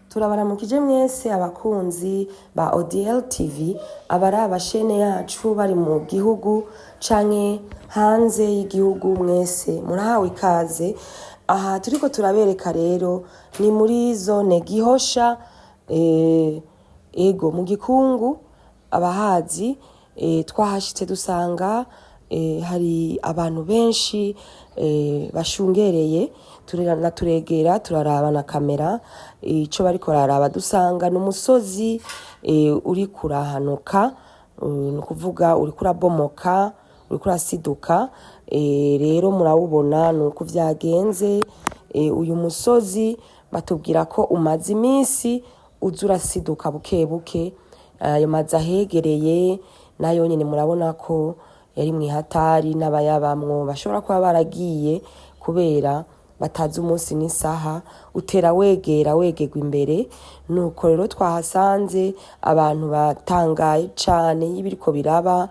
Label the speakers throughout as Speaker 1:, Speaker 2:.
Speaker 1: Turabaramukije mwese abakunzi ba ODL TV, abaraba shene yacu bari mu gihugu canke hanze y'igihugu, mwese murahawe ikaze. Aha turiko turabereka rero ni muri zone Gihosha, ego mu Gikungu abahazi. Twahashitse dusanga hari abantu benshi bashungereye. Turegera turaraba na kamera ico bariko bararaba, dusanga ni umusozi uriko urahanuka, ni ukuvuga uriko urabomoka, uriko urasiduka. Rero murawubona nuko vyagenze. Uyu musozi batubwira ko umaze iminsi uza urasiduka buke buke. Ayo mazu ahegereye nayo nyene murabona ko yari mw'ihatari, n'abayabamwo bashobora kuba baragiye kubera batazi umunsi n'isaha. Utera wegera wegerwa imbere. Nuko rero twahasanze abantu batangaye cane y'ibiriko biraba,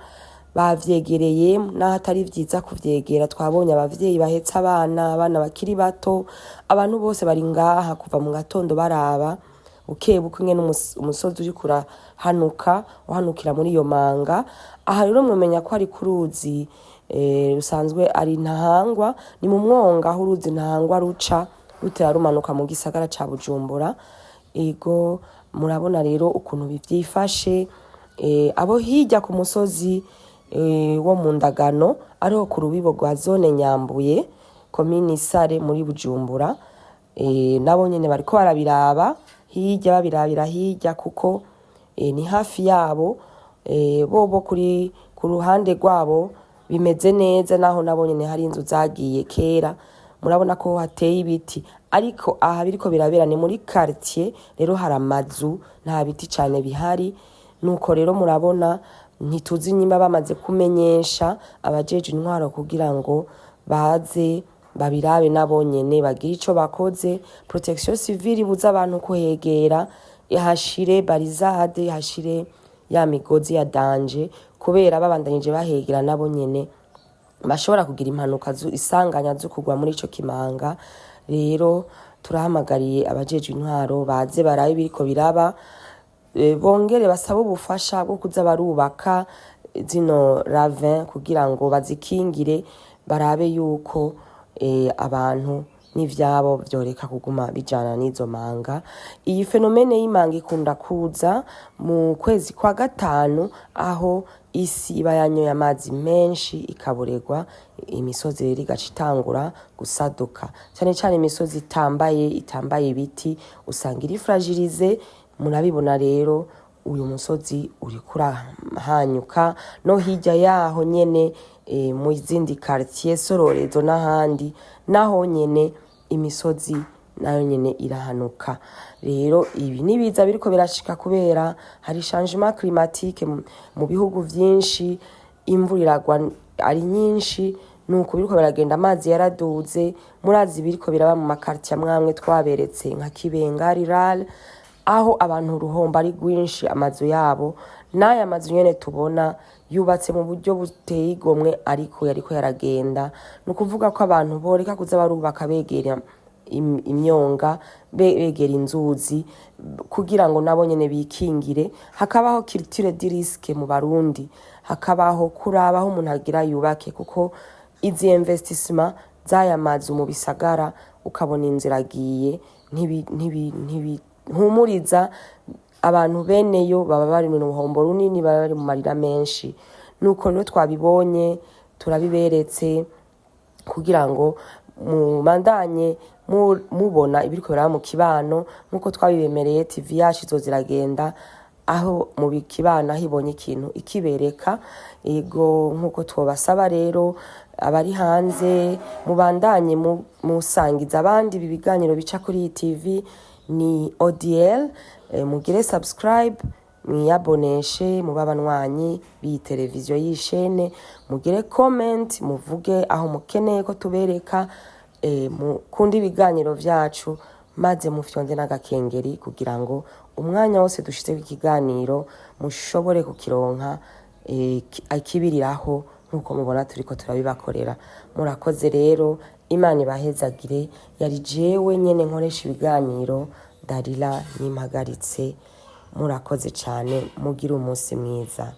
Speaker 1: bavyegereye naho atari vyiza kuvyegera. Twabonye abavyeyi bahetse abana, abana bakiri bato, abantu bose bari ngaha kuva mu gatondo baraba buke buke ingene umusozi uriko urahanuka, uhanukira muri iyo manga. Aha rero mwomenya ko ari ku ruzi rusanzwe ari Ntahangwa, ni mu mwonga aho uruzi Ntahangwa ruca rutera rumanuka mu gisagara ca Bujumbura. Ego, murabona rero ukuntu bivyifashe. Abo hirya ku musozi wo mu Ndagano, ariho ku rubibo rwa zone Nyambuye, komini Isare, muri Bujumbura, nabo nyene bariko barabiraba hirya, babirabira hirya kuko ni hafi yabo. Bobo kuri ku ruhande rwabo bimeze neza, naho nabo nyene hari inzu zagiye kera. Murabona ko hateye ibiti, ariko aha biriko birabera ni muri quartier, rero hari amazu, nta biti cane bihari. Nuko rero murabona, ntituzi nyimba bamaze kumenyesha abajejwe intwaro kugira ngo baze babirabe nabo nyene bagire ico bakoze. Protection civile ibuza abantu kuhegera, ihashire balisade, ihashire ya migozi ya danger, kubera babandanije bahegera nabo nyene bashobora kugira impanuka, isanganya zo kugwa muri ico kimanga. Rero turahamagariye abajejwe intwaro baze barabe ibiriko biraba, bongere basabe ubufasha bwo kuza barubaka zino ravin kugira ngo bazikingire, barabe yuko abantu n'ivyabo vyoreka kuguma bijana n'izo manga. Iyi phénomène y'imanga ikunda kuza mu kwezi kwa gatanu, aho isi iba yanyoye amazi menshi ikaborerwa, imisozi rero igaca itangura gusaduka, cane cane imisozi itambaye ibiti usanga iri fragilisée. Murabibona rero uyu musozi uriko urahanyuka no hirya yaho nyene, mu zindi quartier, Sororezo n'ahandi, naho nyene imisozi nayo nyene irahanuka. Rero ibi nibiza biriko birashika kubera hari changement climatique mu bihugu vyinshi, imvura iragwa ari nyinshi, nuko biriko biragenda, amazi yaraduze. Murazi biriko biraba mu ma quartier amwamwe twaberetse nka Kibenga rural, aho abantu uruhombo ari rwinshi, amazu yabo n'aya mazu nyene tubona yubatse mu buryo buteye igomwe, ariko yariko yaragenda. Ni ukuvuga ko abantu boreka kuza barubaka begera imyonga, begera inzuzi, kugira ngo nabo nyene bikingire. Hakabaho culture du risque mu Barundi, hakabaho kuraba aho umuntu agira yubake, kuko izi investissement z'aya mazu mu bisagara, ukabona inzira agiye, ntibihumuriza abantu beneyo, baba bari mu ruhombo runini, baba bari mu marira menshi. Nuko rero twabibonye, turabiberetse kugira ngo mubandanye mubona ibiriko biraba mu kibano nk'uko twabibemereye. TV yacu izoza iragenda aho mu kibano, aho ibonye ikintu ikibereka. Ego, nk'uko twobasaba rero, abari hanze mubandanye musangiza abandi ibi biganiro bica kuri iyi TV ni ODL. Mugire subscribe, mwiyaboneshe, mube abanywanyi b'iyi televiziyo, y'iyi shene, mugire comment, muvuge aho mukeneye ko tubereka, mukunde ibiganiro vyacu, maze mufyonde n'agakengeri kugira ngo umwanya wose dushizeko ikiganiro mushobore kukironka akibiriraho, nk'uko mubona turiko turabibakorera. Murakoze rero, Imana ibahezagire. Yari jewe nyene nkoresha ibiganiro. Darila Nimpagaritse. Murakoze cyane, mugire umunsi mwiza.